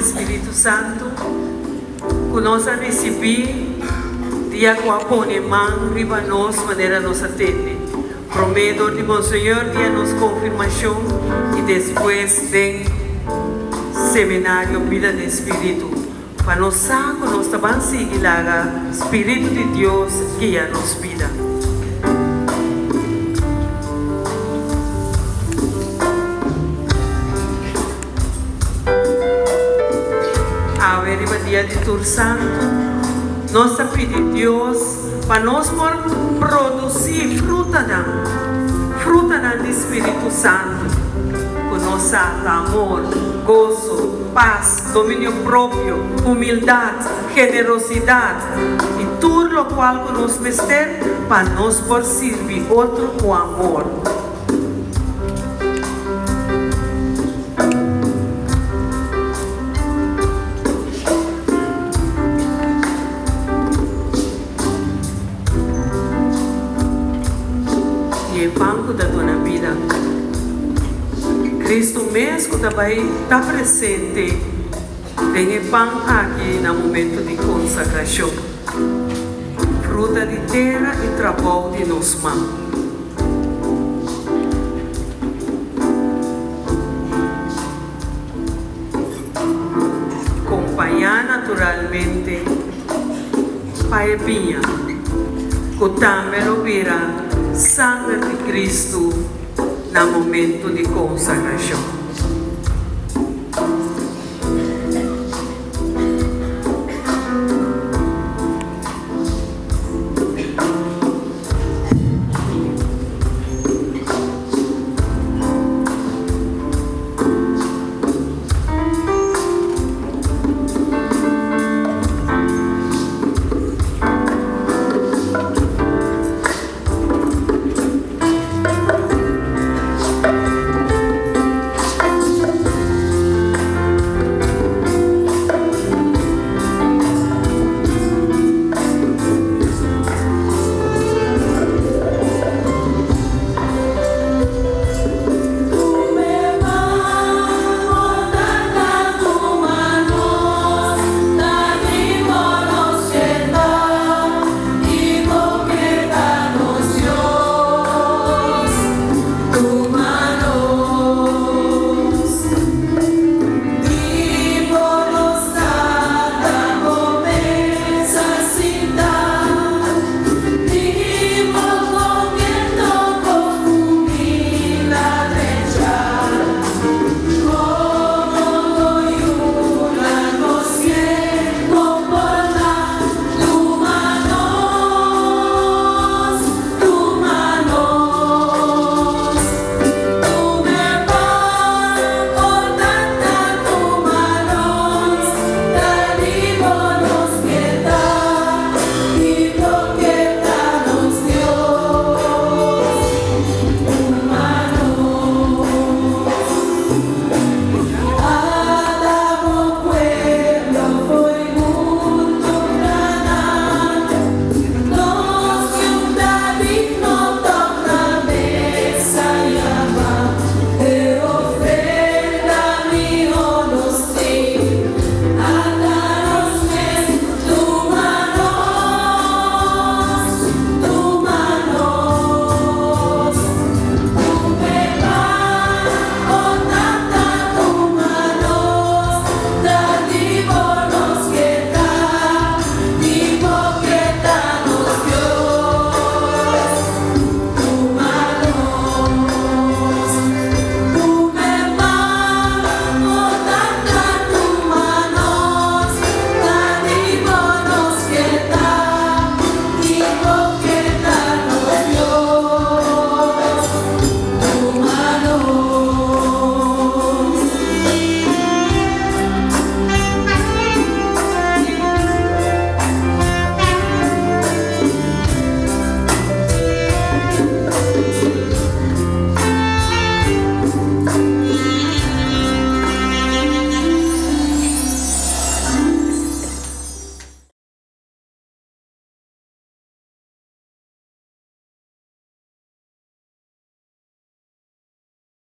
di Spiritu Santu ku nos a risibí dia ku a pone man riba nos manera nos a tende promé dor di Monseñor dia nos konfirmashon i despues den Seminario Bida den Spiritu. Pa nos sa ku nos ta ban sigui laga spiritu di Dios guia nos bida. Awe riba dia di Tur Santu, nos ta pidi Dios pa nos por produsí frutanan, frutanan di spiritu santu, ku nos sa ta amor, goso, pas, Dominio propio, humildad, generosidad y tur locual cu nos mester pa nos por sirbi otro cu amor. I e pan ku ta duna bida. Kristu mes ku ta bai ta presente den e pan aki na momentu di konsagrashon. Fruta di tera i trabou di nos man. Kompañá naturalmente pa e biña, ku tambe lo bira sanger di Kristu na momentu di konsagrashon.